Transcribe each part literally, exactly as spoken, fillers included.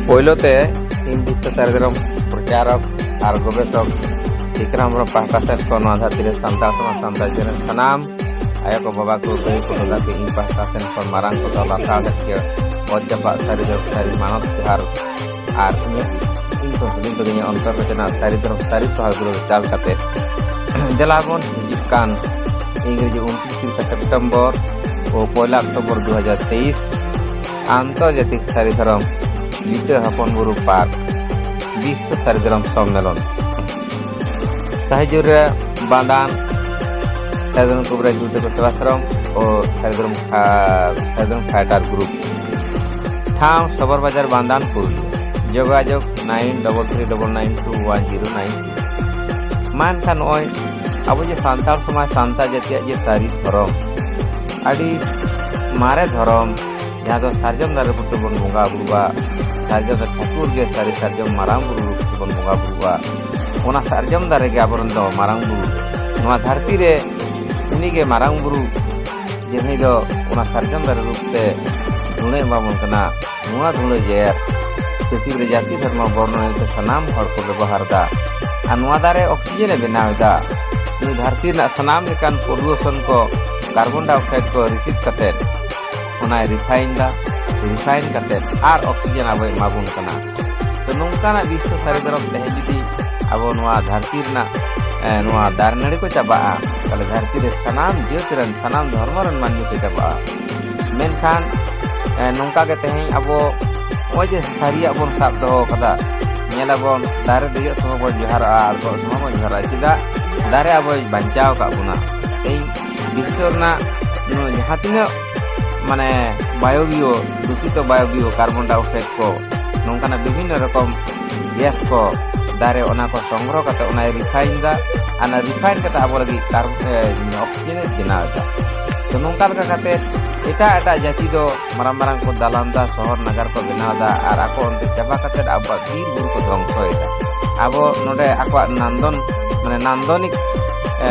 ᱯᱳᱭᱞᱳ ᱛᱮ ᱤᱧ ᱵᱤᱥᱥᱚ ᱥᱟᱹᱨᱤ ᱫᱷᱚᱨᱚᱢ ᱯᱨᱚᱪᱟᱨᱚᱠ ᱟᱨ ᱜᱚᱵᱮᱥᱚᱠ ᱵᱤᱠᱨᱚᱢ ᱦᱮᱢᱵᱨᱚᱢ ᱯᱟᱦᱴᱟ ᱥᱮᱫ ᱠᱷᱚᱱ ᱱᱚᱣᱟ ᱫᱷᱟᱹᱨᱛᱤ ᱨᱮ ᱥᱟᱱᱛᱟᱲ ᱥᱚᱢᱟᱡᱽ, ᱥᱟᱱᱛᱟᱲ ᱡᱟᱹᱛ ᱨᱮᱱ ᱥᱟᱱᱟᱢ ᱟᱭᱳ ᱠᱚ, ᱵᱟᱵᱟ ᱠᱚ, ᱵᱷᱟᱹᱭ ᱠᱚ, ᱫᱟᱫᱟ ᱠᱚ, ᱤᱧ ᱯᱟᱦᱴᱟ ᱥᱮᱱ ᱠᱷᱚᱱ ᱢᱟᱨᱟᱝ ᱠᱚ ᱛᱟᱞᱟ ᱥᱟᱶᱦᱮᱫ ᱜᱮ ᱚᱛ ᱡᱟᱯᱟᱜ ᱥᱟᱹᱨᱤ ᱫᱷᱚᱨᱚᱢ ᱥᱟᱹᱨᱤ ᱢᱟᱱᱚᱛ ᱡᱚᱦᱟᱨ᱾ ᱟᱨ ᱤᱧᱟᱹᱜ ᱤᱧ ᱠᱚ ᱦᱩᱰᱤᱧ ᱠᱚ ᱤᱧᱟᱹᱜ ᱚᱱᱛᱚᱨ ᱨᱮ ᱡᱟᱦᱟᱸ ᱥᱟᱹᱨᱤ ᱫᱷᱚᱨᱚᱢ ᱥᱟᱹᱨᱤ ᱥᱚᱦᱟᱜ ᱫᱩᱞᱟᱹᱲ ᱪᱟᱞ ᱠᱟᱛᱮ ᱫᱮᱞᱟ ᱵᱚᱱ ᱦᱤᱡᱩᱜ ᱠᱟᱱ ᱤᱝᱨᱮᱡᱤ ᱩᱱᱛᱨᱤᱥ ᱛᱤᱨᱤᱥᱟ ᱥᱮᱯᱴᱮᱢᱵᱚᱨ ᱳ ᱯᱚᱭᱞᱟ ᱚᱠᱴᱳᱵᱚᱨ ᱫᱩ ᱦᱟᱡᱟᱨ ᱛᱮᱭᱤᱥ ᱟᱱᱛᱚᱨᱡᱟᱛᱤᱠ ᱥᱟᱹᱨᱤ ᱫᱷᱚᱨᱚᱢ ᱞᱤᱴᱟᱹ ᱦᱚᱯᱚᱱ ᱵᱩᱨᱩ ᱯᱟᱨᱠ ᱵᱤᱥᱥᱚ ᱥᱟᱹᱨᱤ ᱫᱷᱚᱨᱚᱢ ᱥᱚᱢᱢᱮᱞᱚᱱ᱾ ᱥᱟᱦᱤᱡᱩᱨ ᱨᱮ ᱵᱟᱸᱫᱟᱱ ᱥᱟᱹᱨᱤ ᱫᱷᱚᱨᱚᱢ ᱠᱚᱵᱤᱨᱟᱡᱽ ᱜᱩᱨᱩ ᱛᱟᱠᱚ ᱥᱮᱵᱟᱥᱨᱚᱢ ᱳ ᱥᱟᱹᱨᱤ ᱫᱷᱚᱨᱚᱢ ᱠᱷᱟ-, ᱥᱟᱹᱨᱤ ᱫᱷᱚᱨᱚᱢ ᱯᱷᱟᱭᱴᱟᱨ ᱜᱨᱩᱯ᱾ ᱴᱷᱟᱶ ᱥᱚᱵᱚᱨ ᱵᱟᱡᱟᱨ ᱵᱟᱸᱫᱟᱱ ᱯᱩᱨᱩᱞᱤᱭᱟᱹ᱾ ᱡᱳᱜᱟᱡᱳᱜᱽ nine double three double nine two one zero nine two᱾ ᱢᱟ ᱮᱱᱠᱷᱟᱱ ᱱᱚᱜᱼᱚᱭ ᱟᱵᱚ ᱡᱮ ᱥᱟᱱᱛᱟᱲ ᱥᱚᱢᱟᱡᱽ, ᱥᱟᱱᱛᱟᱲ ᱡᱟᱹᱛᱤᱭᱟᱜ ᱡᱮ ᱥᱟᱹᱨᱤ ᱫᱷᱚᱨᱚᱢ, ᱟᱹᱰᱤ ᱢᱟᱨᱮ ᱫᱷᱚᱨᱚᱢ, ᱡᱟᱦᱟᱸ ᱫᱚ ᱥᱟᱨᱡᱚᱢ ᱫᱟᱨᱮ ᱵᱩᱴᱟᱹ ᱵᱚᱱ ᱵᱚᱸᱜᱟ ᱵᱩᱨᱩᱜᱼᱟ, ᱥᱟᱨᱡᱚᱢ ᱫᱟᱨᱮ ᱴᱷᱟᱹᱠᱩᱨ ᱜᱮ ᱥᱟᱹᱨᱤ ᱥᱟᱨᱡᱚᱢ ᱢᱟᱨᱟᱝ ᱵᱩᱨᱩ ᱨᱩᱯ ᱛᱮᱵᱚᱱ ᱵᱚᱸᱜᱟ ᱵᱩᱨᱩᱜᱼᱟ᱾ ᱚᱱᱟ ᱥᱟᱨᱡᱚᱢ ᱫᱟᱨᱮ ᱜᱮ ᱟᱵᱚᱨᱮᱱ ᱫᱚ ᱢᱟᱨᱟᱝ ᱵᱩᱨᱩ, ᱱᱚᱣᱟ ᱫᱷᱟᱹᱨᱛᱤ ᱨᱮ ᱩᱱᱤ ᱜᱮ ᱢᱟᱨᱟᱝ ᱵᱩᱨᱩ, ᱡᱟᱦᱟᱸᱭ ᱫᱚ ᱚᱱᱟ ᱥᱟᱨᱡᱚᱢ ᱫᱟᱨᱮ ᱨᱩᱯ ᱛᱮ ᱫᱷᱩᱬᱟᱹ ᱮᱢᱟ ᱵᱚᱱ ᱠᱟᱱᱟ᱾ ᱱᱚᱣᱟ ᱫᱷᱩᱬᱟᱹ ᱡᱮᱨ ᱯᱨᱤᱛᱷᱤᱵᱤ ᱨᱮ ᱡᱟᱹᱛᱤ ᱫᱷᱚᱨᱢᱚ ᱵᱚᱨᱱᱚ ᱧᱮᱞᱛᱮ ᱥᱟᱱᱟᱢ ᱦᱚᱲ ᱠᱚ ᱵᱮᱵᱚᱦᱟᱨ ᱮᱫᱟ᱾ ᱟᱨ ᱱᱚᱣᱟ ᱫᱟᱨᱮ ᱚᱠᱥᱤᱡᱮᱱ ᱮ ᱵᱮᱱᱟᱣ ᱮᱫᱟ᱾ ᱱᱩᱭ ᱫᱷᱟᱹᱨᱛᱤ ᱨᱮᱱᱟᱜ ᱥᱟᱱᱟᱢ ᱞᱮᱠᱟᱱ ᱯᱚᱞᱩᱭᱩᱥᱚᱱ ᱠᱚ, ᱠᱟᱨᱵᱚᱱ ᱰᱟᱭᱚᱠᱥᱟᱭᱤᱰ ᱠᱚ ᱨᱤᱥᱤᱵᱷ ᱠᱟᱛᱮ ᱚᱱᱟᱭ ᱨᱤᱯᱷᱟᱭᱤᱱ ᱮᱫᱟ᱾ ᱨᱤᱯᱷᱟᱭᱤᱱ ᱠᱟᱛᱮ ᱟᱨ ᱚᱠᱥᱤᱡᱮᱱ ᱟᱵᱚᱭ ᱮᱢᱟ ᱵᱚᱱ ᱠᱟᱱᱟ᱾ ᱛᱚ ᱱᱚᱝᱠᱟᱱᱟᱜ ᱵᱤᱥᱥᱚ ᱥᱟᱹᱨᱤ ᱫᱷᱚᱨᱚᱢ ᱛᱮᱦᱮᱧ ᱡᱩᱫᱤ ᱟᱵᱚ ᱱᱚᱣᱟ ᱫᱷᱟᱹᱨᱛᱤ ᱨᱮᱱᱟᱜ, ᱮ, ᱱᱚᱣᱟ ᱫᱟᱨᱮ ᱱᱟᱹᱲᱤ ᱠᱚ ᱪᱟᱵᱟᱜᱼᱟ, ᱛᱟᱦᱞᱮ ᱫᱷᱟᱹᱨᱛᱤ ᱨᱮ ᱥᱟᱱᱟᱢ ᱡᱟᱹᱛ ᱨᱮᱱ, ᱥᱟᱱᱟᱢ ᱫᱷᱚᱨᱢᱚ ᱨᱮᱱ ᱢᱟᱹᱱᱢᱤ ᱠᱚ ᱪᱟᱵᱟᱜᱼᱟ᱾ ᱢᱮᱱᱠᱷᱟᱱ, ᱮ, ᱱᱚᱝᱠᱟ ᱜᱮ ᱛᱮᱦᱮᱧ ᱟᱵᱚ ᱱᱚᱜᱼᱚᱭ ᱡᱮ ᱥᱟᱹᱨᱤᱭᱟᱜ ᱵᱚᱱ ᱥᱟᱵ ᱫᱚᱦᱚ ᱠᱟᱫᱟ, ᱧᱮᱞᱟᱵᱚᱱ ᱫᱟᱨᱮ ᱫᱮᱡᱚᱜ ᱥᱚᱢᱚᱭ ᱵᱚᱱ ᱡᱚᱦᱟᱨᱚᱜᱼᱟ, ᱟᱬᱜᱚᱜ ᱥᱚᱢᱚᱭ ᱵᱚᱱ ᱡᱚᱦᱟᱨᱚᱜᱼᱟ᱾ ᱪᱮᱫᱟᱜ? ᱫᱟᱨᱮ ᱟᱵᱚᱭ ᱵᱟᱧᱪᱟᱣ ᱟᱠᱟᱫ ᱵᱚᱱᱟ᱾ ᱛᱮᱦᱮᱧ ᱵᱤᱥᱥᱚ ᱨᱮᱱᱟᱜ ᱱᱚᱣᱟ ᱡᱟᱦᱟᱸ ᱛᱤᱱᱟᱹᱜ ᱢᱟᱱᱮ ᱵᱟᱭᱚᱵᱤᱭᱚ, ᱫᱩᱥᱤᱛᱚ ᱵᱟᱭᱚᱵᱤᱭᱚ, ᱠᱟᱨᱵᱚᱱ ᱰᱟᱭᱚᱠᱥᱟᱭᱤᱰ ᱠᱚ, ᱱᱚᱝᱠᱟᱱᱟᱜ ᱵᱤᱵᱷᱤᱱᱱᱚ ᱨᱚᱠᱚᱢ ᱜᱮᱥ ᱠᱚ ᱫᱟᱨᱮ ᱚᱱᱟ ᱠᱚ ᱥᱚᱝᱜᱨᱚᱦᱚ ᱠᱟᱛᱮ ᱚᱱᱟᱭ ᱨᱤᱯᱷᱟᱭᱤᱱ ᱮᱫᱟ᱾ ᱟᱨ ᱚᱱᱟ ᱨᱤᱯᱷᱟᱭᱤᱱ ᱠᱟᱛᱮ ᱟᱵᱚ ᱞᱟᱹᱜᱤᱫ ᱠᱟᱨᱵᱚᱱ, ᱮ, ᱚᱠᱥᱤᱡᱮᱱ ᱮ ᱵᱮᱱᱟᱣ ᱮᱫᱟ᱾ ᱛᱚ ᱱᱚᱝᱠᱟ ᱞᱮᱠᱟ ᱠᱟᱛᱮ ᱮᱴᱟᱜ ᱮᱴᱟᱜ ᱡᱟᱹᱛᱤ ᱫᱚ ᱢᱟᱨᱟᱝ ᱢᱟᱨᱟᱝ ᱠᱚ ᱫᱟᱞᱟᱱ ᱮᱫᱟ, ᱥᱚᱦᱚᱨ ᱱᱟᱜᱟᱨ ᱠᱚ ᱵᱮᱱᱟᱣ ᱮᱫᱟ, ᱟᱨ ᱟᱠᱚ ᱚᱱᱛᱮ ᱪᱟᱵᱟ ᱠᱟᱛᱮ ᱟᱵᱚᱣᱟᱜ ᱵᱤᱨ ᱵᱩᱨᱩ ᱠᱚ ᱫᱷᱚᱝᱥᱚᱭᱮᱫᱟ᱾ ᱟᱵᱚ ᱱᱚᱰᱮ ᱟᱠᱚᱣᱟᱜ ᱱᱟᱱᱫᱚᱱ, ᱢᱟᱱᱮ ᱱᱟᱱᱫᱚᱱᱤᱠ, ᱮ,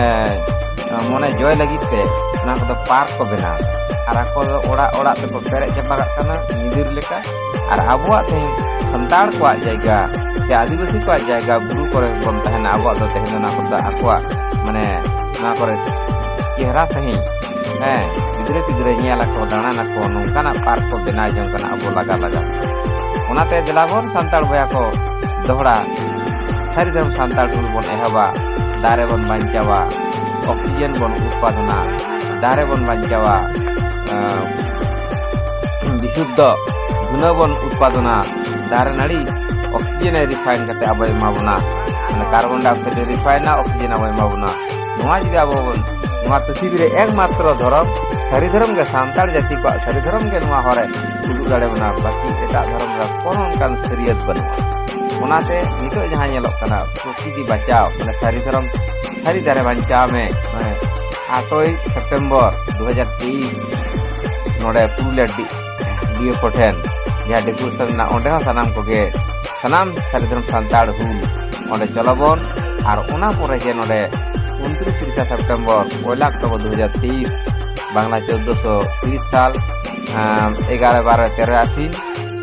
ᱢᱚᱱᱮ ᱡᱚᱭ ᱞᱟᱹᱜᱤᱫ ᱛᱮ ᱚᱱᱟ ᱠᱚᱫᱚ ᱯᱟᱨᱠ ᱠᱚ ᱵᱮᱱᱟᱣ ᱮᱫᱟ᱾ ᱟᱨ ᱟᱠᱚ ᱫᱚ ᱚᱲᱟᱜ ᱚᱲᱟᱜ ᱛᱮᱠᱚ ᱯᱮᱨᱮᱡ ᱪᱟᱵᱟ ᱠᱟᱜ ᱠᱟᱱᱟ ᱧᱤᱫᱤᱨ ᱞᱮᱠᱟ᱾ ᱟᱨ ᱟᱵᱚᱣᱟᱜ ᱛᱮᱦᱮᱧ ᱥᱟᱱᱛᱟᱲ ᱠᱚᱣᱟᱜ ᱡᱟᱭᱜᱟ ᱥᱮ ᱟᱹᱫᱤᱵᱟᱹᱥᱤ ᱠᱚᱣᱟᱜ ᱡᱟᱭᱜᱟ ᱵᱩᱨᱩ ᱠᱚᱨᱮ ᱵᱚᱱ ᱛᱟᱦᱮᱱᱟ, ᱟᱵᱚᱣᱟᱜ ᱫᱚ ᱛᱮᱦᱮᱧ ᱫᱚ ᱚᱱᱟ ᱠᱚᱫᱚ ᱟᱠᱚᱣᱟᱜ ᱢᱟᱱᱮ ᱱᱚᱣᱟ ᱠᱚᱨᱮ ᱪᱮᱦᱨᱟ ᱥᱟᱺᱦᱤᱡ, ᱦᱮᱸ, ᱜᱤᱫᱽᱨᱟᱹ ᱯᱤᱫᱽᱨᱟᱹ ᱧᱮᱞ ᱟᱠᱚ, ᱫᱟᱬᱟᱱ ᱟᱠᱚ, ᱱᱚᱝᱠᱟᱱᱟᱜ ᱯᱟᱨᱠ ᱠᱚ ᱵᱮᱱᱟᱣ ᱡᱚᱝ ᱠᱟᱱᱟ ᱟᱵᱚ ᱞᱟᱜᱟ ᱞᱟᱜᱟ᱾ ᱚᱱᱟᱛᱮ ᱫᱮᱞᱟ ᱵᱚᱱ ᱥᱟᱱᱛᱟᱲ ᱵᱚᱭᱦᱟ ᱠᱚ ᱫᱚᱦᱲᱟ ᱥᱟᱹᱨᱤ ᱫᱷᱚᱨᱚᱢ ᱥᱟᱱᱛᱟᱲ ᱦᱩᱞ ᱵᱚᱱ ᱮᱦᱚᱵᱟ, ᱫᱟᱨᱮ ᱵᱚᱱ ᱵᱟᱧᱪᱟᱣᱟ, ᱚᱠᱥᱤᱡᱮᱱ ᱵᱚᱱ ᱩᱛᱯᱟᱫᱚᱱᱟ, ᱫᱟᱨᱮ ᱵᱚᱱ ᱵᱟᱧᱪᱟᱣᱟ, ᱟᱸ, ᱵᱤᱥᱩᱫᱽᱫᱷᱚ ᱫᱷᱩᱱᱟᱹ ᱵᱚᱱ ᱩᱛᱯᱟᱫᱚᱱᱟ, ᱫᱟᱨᱮ ᱱᱟᱹᱲᱤ ᱚᱠᱥᱤᱡᱮᱱ ᱮ ᱨᱤᱯᱷᱟᱭᱤᱱ ᱠᱟᱛᱮ ᱟᱵᱚᱭ ᱮᱢᱟ ᱵᱚᱱᱟ, ᱢᱟᱱᱮ ᱠᱟᱨᱵᱚᱱ ᱰᱟᱭ ᱚᱠᱥᱟᱭᱤᱰ ᱮ ᱨᱤᱯᱷᱟᱭᱤᱱᱟ, ᱚᱠᱥᱤᱡᱮᱱ ᱟᱵᱚᱭ ᱮᱢᱟ ᱵᱚᱱᱟ᱾ ᱱᱚᱣᱟ ᱡᱩᱫᱤ ᱟᱵᱚ ᱵᱚᱱ, ᱱᱚᱣᱟ ᱯᱨᱤᱛᱷᱤᱵᱤ ᱨᱮ ᱮᱠᱢᱟᱛᱨᱚ ᱫᱷᱚᱨᱚᱢ, ᱥᱟᱹᱨᱤ ᱫᱷᱚᱨᱚᱢ ᱜᱮ ᱥᱟᱱᱛᱟᱲ ᱡᱟᱹᱛᱤ ᱠᱚᱣᱟᱜ ᱥᱟᱹᱨᱤ ᱫᱷᱚᱨᱚᱢ ᱜᱮ ᱱᱚᱣᱟ ᱦᱚᱨᱮ ᱩᱫᱩᱜ ᱫᱟᱲᱮ ᱵᱚᱱᱟ, ᱵᱟᱹᱠᱤ ᱮᱴᱟᱜ ᱫᱷᱚᱨᱚᱢ ᱨᱮ ᱠᱳᱱᱳ ᱚᱱᱠᱟᱱ ᱥᱟᱹᱨᱤᱭᱟᱹᱛ ᱵᱟᱹᱱᱩᱜᱼᱟ᱾ ᱚᱱᱟᱛᱮ ᱱᱤᱛᱚᱜ ᱡᱟᱦᱟᱸ ᱧᱮᱞᱚᱜ ᱠᱟᱱᱟ, ᱯᱨᱚᱠᱨᱤᱛᱤ ᱵᱟᱧᱪᱟᱣ, ᱢᱟᱱᱮ ᱥᱟᱹᱨᱤ ᱫᱷᱚᱨᱚᱢ, ᱥᱟᱹᱨᱤ ᱫᱟᱨᱮ ᱵᱟᱧᱪᱟᱣ ᱢᱮ, ᱢᱟᱱᱮ ᱟᱴᱚᱭ ᱥᱮᱯᱴᱮᱢᱵᱚᱨ ᱫᱩ ᱦᱟᱡᱟᱨ ᱛᱮᱭᱤᱥ ᱱᱚᱰᱮ ᱯᱩᱨᱩᱞᱤᱭᱟᱹ ᱰᱤ-, ᱰᱤ ᱮᱯᱷ ᱳ ᱴᱷᱮᱱ ᱡᱟᱦᱟᱸ ᱰᱮᱠᱳᱨᱮᱥᱚᱱ ᱢᱮᱱᱟᱜᱼᱟ, ᱚᱸᱰᱮ ᱦᱚᱸ ᱥᱟᱱᱟᱢ ᱠᱚᱜᱮ, ᱥᱟᱱᱟᱢ ᱥᱟᱹᱨᱤ ᱫᱷᱚᱨᱚᱢ ᱥᱟᱱᱛᱟᱲ ᱦᱩᱞ ᱚᱸᱰᱮ ᱪᱚᱞᱚᱵᱚᱱ᱾ ᱟᱨ ᱚᱱᱟ ᱯᱚᱨᱮ ᱜᱮ ᱱᱚᱰᱮ ᱩᱱᱛᱨᱤᱥ ᱛᱤᱨᱤᱥᱟ ᱥᱮᱯᱴᱮᱢᱵᱚᱨ, ᱯᱚᱭᱞᱟ ᱚᱠᱴᱳᱵᱚᱨ ᱫᱩ ᱦᱟᱡᱟᱨ ᱛᱮᱭᱤᱥ, ᱵᱟᱝᱞᱟ ᱪᱳᱫᱽᱫᱳᱥᱚ ᱛᱤᱨᱤᱥ ᱥᱟᱞ, ᱟᱢ, ᱮᱜᱟᱨᱚ ᱵᱟᱨᱚ ᱛᱮᱨᱚ ᱟᱥᱤᱱ,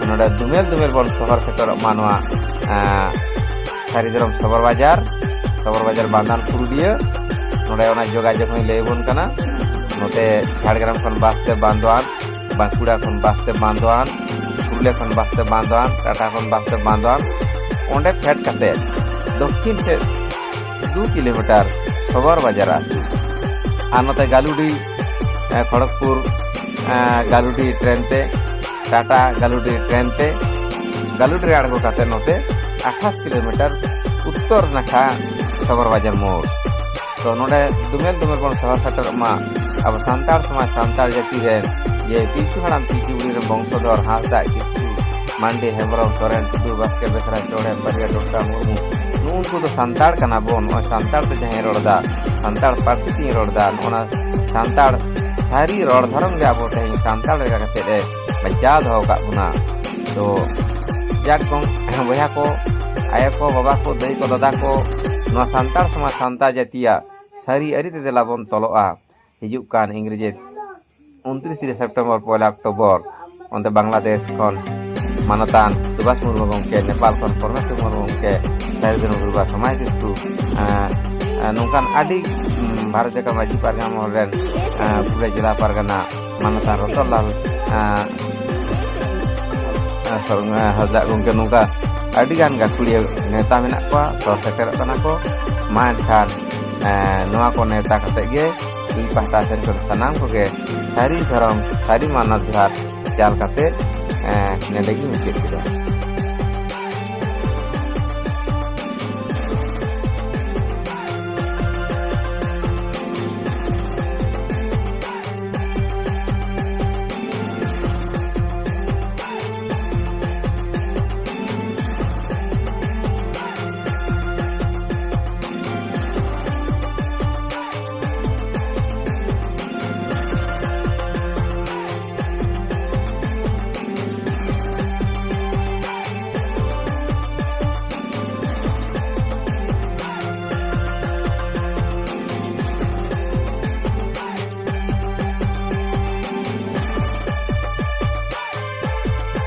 ᱱᱚᱰᱮ ᱫᱩᱢᱮᱞ ᱫᱩᱢᱮᱞ ᱵᱚᱱ ᱥᱚᱦᱚᱨ ᱥᱮᱴᱮᱨᱚᱜ ᱢᱟ ᱱᱚᱣᱟ, ᱟᱸ, ᱥᱟᱹᱨᱤ ᱫᱷᱚᱨᱚᱢ ᱥᱚᱵᱚᱨ ᱵᱟᱡᱟᱨ, ᱥᱚᱵᱚᱨ ᱵᱟᱡᱟᱨ ᱵᱟᱱᱫᱷᱟᱱ ᱯᱩᱨᱩᱞᱤᱭᱟᱹ᱾ ᱱᱚᱰᱮ ᱚᱱᱟ ᱡᱳᱜᱟᱡᱳᱜᱽ ᱦᱚᱸᱧ ᱞᱟᱹᱭ ᱟᱵᱚᱱ ᱠᱟᱱᱟ᱾ ᱱᱚᱛᱮ ᱡᱷᱟᱲᱜᱨᱟᱢ ᱠᱷᱚᱱ ᱵᱟᱥ ᱛᱮ ᱵᱟᱱᱫᱳᱣᱟᱱ, ᱵᱟᱸᱠᱩᱲᱟ ᱠᱷᱚᱱ ᱵᱟᱥ ᱛᱮ ᱵᱟᱱᱫᱳᱣᱟᱱ, ᱯᱩᱨᱩᱞᱤᱭᱟᱹ ᱠᱷᱚᱱ ᱵᱟᱥ ᱛᱮ ᱵᱟᱱᱫᱳᱣᱟᱱ, ᱴᱟᱴᱟ ᱠᱷᱚᱱ ᱵᱟᱥ ᱛᱮ ᱵᱟᱱᱫᱳᱣᱟᱱ᱾ ᱚᱸᱰᱮ ᱯᱷᱮᱰ ᱠᱟᱛᱮ ᱫᱚᱠᱠᱷᱤᱱ ᱥᱮᱫ ᱫᱩ ᱠᱤᱞᱳᱢᱤᱴᱟᱨ ᱥᱚᱵᱚᱨ ᱵᱟᱡᱟᱨ ᱟᱹᱛᱩ᱾ ᱟᱨ ᱱᱚᱛᱮ ᱜᱟᱞᱩᱰᱤ, ᱮ, ᱠᱷᱚᱲᱚᱜᱽᱯᱩᱨ, ᱮ, ᱜᱟᱞᱩᱰᱤ ᱴᱨᱮᱱ ᱛᱮ, ᱴᱟᱴᱟ ᱜᱟᱞᱩᱰᱤ ᱴᱨᱮᱱ ᱛᱮ, ᱜᱟᱞᱩᱰᱤ ᱨᱮ ᱟᱬᱜᱚ ᱠᱟᱛᱮ ᱱᱚᱛᱮ ᱟᱴᱷᱟᱥ ᱠᱤᱞᱳᱢᱤᱴᱟᱨ ᱩᱛᱛᱚᱨ ᱱᱟᱠᱷᱟ ᱥᱚᱵᱚᱨ ᱵᱟᱡᱟᱨ ᱢᱳᱲ᱾ ᱛᱚ ᱱᱚᱰᱮ ᱫᱩᱢᱮᱞ ᱫᱩᱢᱮᱞ ᱵᱚᱱ ᱥᱚᱦᱚᱨ ᱥᱮᱴᱮᱨᱚᱜ ᱢᱟ᱾ ᱟᱵᱚ ᱥᱟᱱᱛᱟᱲ ᱥᱚᱢᱟᱡᱽ, ᱥᱟᱱᱛᱟᱲ ᱡᱟᱹᱛᱤ ᱨᱮᱱ ᱡᱮ ᱯᱤᱞᱪᱩ ᱦᱟᱲᱟᱢ ᱯᱤᱞᱪᱩ ᱵᱩᱲᱦᱤ ᱨᱮᱱ ᱵᱚᱝᱥᱚᱫᱷᱚᱨ ᱦᱟᱸᱥᱫᱟ, ᱠᱤᱥᱠᱩ, ᱢᱟᱱᱰᱤ, ᱦᱮᱢᱵᱨᱚᱢ, ᱥᱚᱨᱮᱱ, ᱴᱩᱰᱩ, ᱵᱟᱥᱠᱮ, ᱵᱮᱥᱨᱟ, ᱪᱚᱲᱮ, ᱯᱟᱹᱨᱤᱭᱟᱹ, ᱰᱚᱠᱴᱟ, ᱢᱩᱨᱢᱩ, ᱱᱩᱜᱼᱩ ᱱᱩᱠᱩ ᱫᱚ ᱥᱟᱱᱛᱟᱲ ᱠᱟᱱᱟ ᱵᱚᱱ᱾ ᱱᱚᱜᱼᱚᱭ ᱥᱟᱱᱛᱟᱲ ᱛᱮ ᱡᱟᱦᱟᱸᱭ ᱨᱚᱲ ᱮᱫᱟ, ᱥᱟᱱᱛᱟᱲ ᱯᱟᱹᱨᱥᱤ ᱛᱮᱧ ᱨᱚᱲ ᱮᱫᱟ, ᱱᱚᱜᱼᱚ ᱱᱟ ᱥᱟᱱᱛᱟᱲ ᱥᱟᱹᱨᱤ ᱨᱚᱲ ᱫᱷᱚᱨᱚᱢ ᱜᱮ ᱟᱵᱚ ᱛᱮᱦᱮᱧ ᱥᱟᱱᱛᱟᱲ ᱞᱮᱠᱟ ᱠᱟᱛᱮᱫ ᱮ ᱵᱟᱧᱪᱟᱣ ᱫᱚᱦᱚ ᱟᱠᱟᱫ ᱵᱚᱱᱟ᱾ ᱛᱚ ᱡᱟᱠ ᱜᱚᱝ-, ᱵᱚᱭᱦᱟ ᱠᱚ, ᱟᱭᱳ ᱠᱚ, ᱵᱟᱵᱟ ᱠᱚ, ᱫᱟᱹᱭ ᱠᱚ, ᱫᱟᱫᱟ ᱠᱚ, ᱱᱚᱣᱟ ᱥᱟᱱᱛᱟᱲ ᱥᱚᱢᱟᱡᱽ, ᱥᱟᱱᱛᱟᱲ ᱡᱟᱹᱛᱤᱭᱟᱜ ᱥᱟᱹᱨᱤ ᱟᱹᱨᱤ ᱛᱮ ᱫᱮᱞᱟ ᱵᱚᱱ ᱛᱚᱞᱚᱜᱼᱟ᱾ ᱦᱤᱡᱩᱜ ᱠᱟᱱ ᱤᱝᱨᱮᱡᱤ ᱩᱱᱛᱨᱤᱥ ᱛᱤᱨᱤᱥ ᱥᱮᱯᱴᱮᱢᱵᱚᱨ, ᱯᱚᱭᱞᱟ ᱚᱠᱴᱳᱵᱚᱨ ᱚᱱᱛᱮ ᱵᱟᱝᱞᱟᱫᱮᱥ ᱠᱷᱚᱱ ᱢᱟᱱᱚᱛᱟᱱ ᱥᱩᱵᱷᱟᱥ ᱢᱩᱨᱢᱩ ᱜᱚᱢᱠᱮ, ᱱᱮᱯᱟᱞ ᱠᱷᱚᱱ ᱯᱚᱨᱢᱮᱥ ᱢᱩᱨᱢᱩ ᱜᱚᱢᱠᱮ, ᱥᱟᱹᱨᱤ ᱫᱷᱚᱨᱚᱢ ᱜᱩᱨᱩ ᱵᱟ ᱥᱚᱢᱟᱡᱽ ᱠᱤᱥᱠᱩ, ᱮᱸ, ᱮᱸ, ᱱᱚᱝᱠᱟᱱ ᱟᱹᱰᱤ, ᱩᱸ, ᱵᱷᱟᱨᱚᱛ ᱡᱟᱠᱟᱛ ᱢᱟᱹᱡᱷᱤ ᱯᱟᱨᱜᱟᱱᱟ ᱢᱚᱦᱚᱞ ᱨᱮᱱ, ᱮᱸ, ᱯᱩᱨᱟᱹ ᱡᱮᱞᱟ ᱯᱟᱨᱜᱟᱱᱟ ᱢᱟᱱᱚᱛᱟᱱ ᱨᱚᱛᱚᱱᱞᱟᱞ, ᱮᱸ, ᱮᱸ, ᱥᱚᱨ-, ᱮᱸ, ᱦᱟᱸᱥᱫᱟᱜ ᱜᱚᱢᱠᱮ, ᱱᱚᱝᱠᱟ ᱟᱹᱰᱤ ᱜᱟᱱ ᱜᱟᱹᱠᱷᱩᱲᱤᱭᱟᱹ ᱱᱮᱛᱟ ᱢᱮᱱᱟᱜ ᱠᱚᱣᱟ, ᱥᱚᱦᱚᱨ ᱥᱮᱴᱮᱨᱚᱜ ᱠᱟᱱᱟ ᱠᱚ᱾ ᱢᱟ ᱮᱱᱠᱷᱟᱱ, ᱮᱸ, ᱱᱚᱣᱟ ᱠᱚ ᱱᱮᱣᱛᱟ ᱠᱟᱛᱮ ᱜᱮ ᱤᱧ ᱯᱟᱦᱴᱟ ᱥᱮᱱ ᱠᱷᱚᱱ ᱥᱟᱱᱟᱢ ᱠᱚᱜᱮ ᱥᱟᱹᱨᱤ ᱫᱷᱚᱨᱚᱢ, ᱥᱟᱹᱨᱤ ᱢᱟᱱᱚᱛ ᱡᱚᱦᱟᱨ ᱪᱟᱞ ᱠᱟᱛᱮ, ᱮᱸ, ᱱᱚᱰᱮ ᱜᱤᱧ ᱢᱩᱪᱟᱹᱫ ᱠᱮᱫᱟ᱾